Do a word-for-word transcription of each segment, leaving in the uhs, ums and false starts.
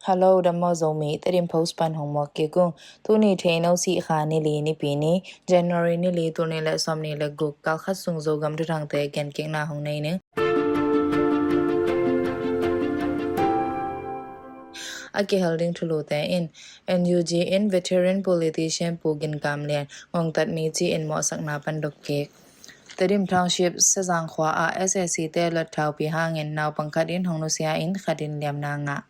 Hello, dam maw Zomi, Tedim Post pan hong muak kik ung. Tuni Theino sih kha ni li Nipi ni, January ni li, tul nih le sawm nih le guk, kal khat sung Zogam thuthangte gen kikna hong nei ning. A kihel ding thulute in, N U G in veteran politician Pu Gin Kam Lian ngongtat mi ci-in mawhsakna pan dok kik. Tedim Township Sezang khua ah S A C te lot thaupi hangin naupang khat in hong nusia in khat in liamna ngah.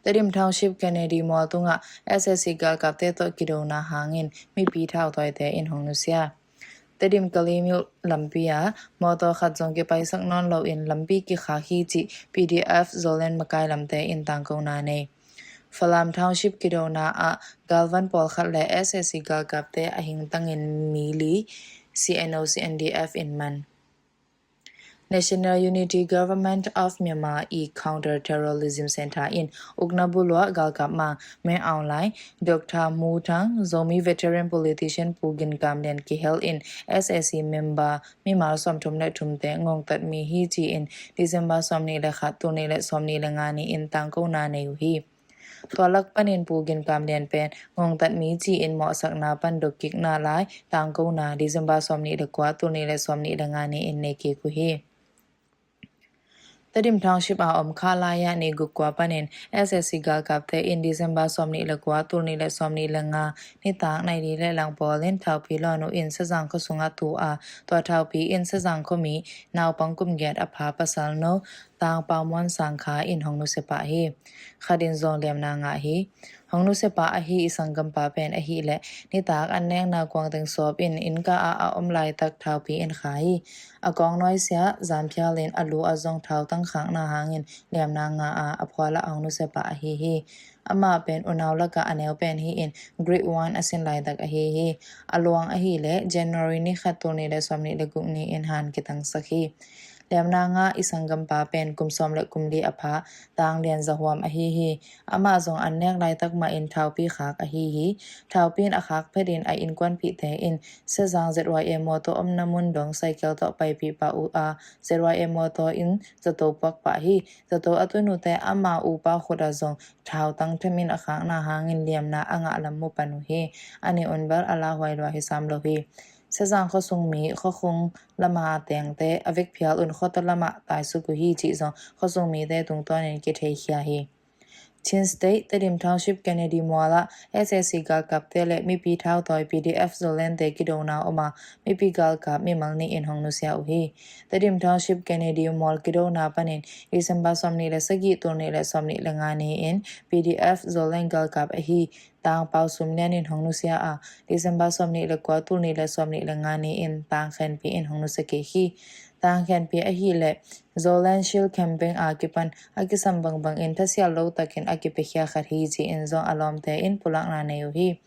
Tedim Township Kennedy Mall tungah S A C galkapte tawh kidona hangin mipi thautawite in hong nusia. Tedim Kalemyo lampi ah mawtaw khat zong kipaisak nawn loin lampi kikhak hi cih P D F Zoland makai lamte in tangkona nei. Falam Township kidona ah galvan pawlkhat le S A C galkapte a hingtangin mi li C N O C N D F in man. National Unity Government of Myanmar i Counter Terrorism Center in ukna buluah galkap mang Min Aung Hlaing, Doctor Mu Thang, Zomi veteran politician Pu Gin Kam Lian kihel in S A C member mimal sawmthum le thumte ngongtat mi hi ci-in December sawm nih le khat, tul nih le sawm nih le nga ni-in tangkona nei uh hi. Tua lak panin Pu Gin Kam Lian pen ngongtat mi ci-in mawhsakna pan dok kikna lai tangkona December sawm nih le kua, tul nih le sawm nih le nga ni-in nei kik uh hi. Tedim Township a om kha lai-ah ni guk kua panin S A C galkapte in December sawm nih le kua, tul nih le sawm nih le nga nitak nai li le lang pawlin thaupi lawn uh in Sezang khua sungah tu a, tua thaupi in Sezang khuami naupang kum giat a pha pasal no Tang Pau Muan Sang kha in hong nusia pah hi. Khat in zong liamna ngah hi. Hong nusia pah ahi i sanggampa pen ahih leh nitak an nekna kuang teng sawp in innka ah a om laitak thaupi in kha hi. A kawng nuaisiah zan phial in a lu ah zong thautang khakna hangin liamna ngah a, a phualah hong nusia pah ahi hi. Amah pen unau lakah a neu pen hi-in grade one a sin laitak ahi hi. A luang ahih leh January ni khat, tul nih le sawm nih le guk ni-in han kitangsak hi. Liamna ngah i sanggampa pen kum sawm le kum li a pha Tang Lian Za Huam ahi hi. Amah zong an nek laitak mahin thaupi khak ahi hi. Thaupi in a khak phetin a innkuanpihte in Sezang Z Y A mawtaw omna mun dong cycle tawh paipih pah uh a, Z Y A mawtaw in zato puak pah hi. Zato a tun uhte ama upa khut ah zong thautang them in a khakna hangin liamna a ngah lam mu pan uh hi. A nih un bel a lauhuai lua hi sam lo hi. Sezang khua sung mi khuakhung lama tengte a vekphial un khuataw lamah taisuk uh hi cih zong khua sung mite tungtawnin kitheikhia hi. Chin State, Tedim Township Kennedy Mall ah S A C galkapte le mipi thautawi P D F Zolandte kidona om a, mipi galkap mimal nih in hong nusia uh hi. Tedim Township Kennedy Mall kidona panin December sawm nih le sagih, tul nih le sawm nih le nga ni-in P D F Zoland galkap ahi Tang Pau Sum Lian in hong nusia a, December sawm nih le kua, tul nih le sawm nih le nga ni-in Tang Khen Pi in hong nusia kik hi. Tang Khen Pi ahih leh Zoland Shield Campaign a kipan a kisam bangbangin thasial lo takin a kipiakhia khat hi ci-in zong a lawmte in pulakna nei uh hi.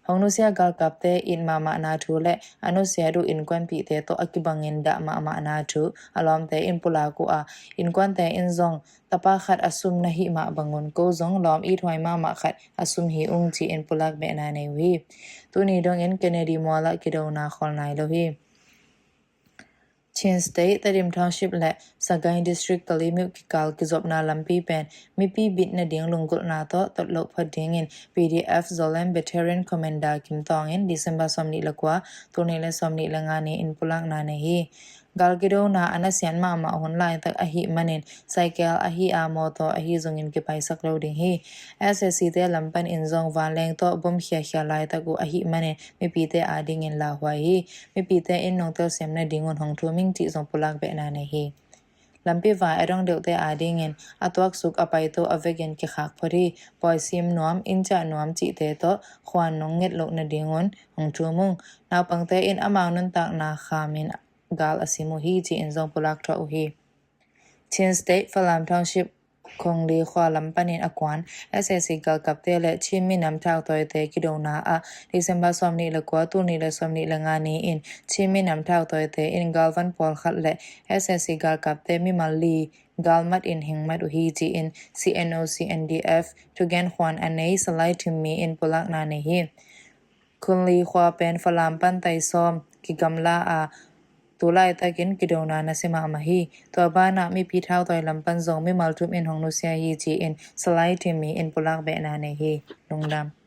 Hong nusia galkapte it mahmahna thu le a nusiat uh innkuanpihte tawh a kibangin dah mahmahna thu a lawmte in pulak uh a, innkuante in zong tapa khat a sum na hih mah bangun ko zong lawm ithuai mahmah khat a sum hi ung ci-in pulak behna nei uh hi. Tuni dongin Kennedy Mall ah kidona khawl nai lo hi. Chin State, Tedim Township le Sagaing District Kalemyo kikal kizopna lampi pen mipi bit nading lunggulhna tawh tot loh phot dingin P D F Zoland Battalion Commander Kim Tawng in December sawm nih le kua, tul nih le sawm nih le nga ni-in pulakna nei hi. Gal kidona a nasiat mahmah hun laitak ahih manin cycle ahi a mawtaw ahi zongin kipaisak lo ding hi. S A C te lam panin zong vanleng tawh bom khiakhia laitak uh ahih manin mipite adingin lauhuai hi. Mipite in nong telsiam nadingun hong thum ing cih zong pulak behna nei hi. Lampi vai a dong deuhte adingin a tuaksuk a paito a vekin kikhak phot hi. Pawisim nuam, inncah nuam cihte tawh khuan nong nget loh nadingun hong thum ung. Naupangte in amau nuntakna khamin gal a sim uh hi ci-in zong pulak thuah uh hi. Chin State, Falam Township Khongli khua lam panin a kuan S A C galkapte le Chin minam thautawite kidona ah December sawm nih le kua, tul nih le sawm nih le nga ni-in Chin minam thautawite in galvan pawlkhat le S A C galkapte mimal li galmat in hingmat uh hi ci-in C N O C N D F thugen khuan a nei Salai Thim Mi in pulakna nei hi. Khongli khua pen Falam pan tai sawm kigamla a, Tu laitakin kidona nasia mahmah hi. Tua banah mipi thautawi lam pan zong mimal thum in hong nusia hi ci-in Salai Timi in pulak behna nei hi. Lungdam.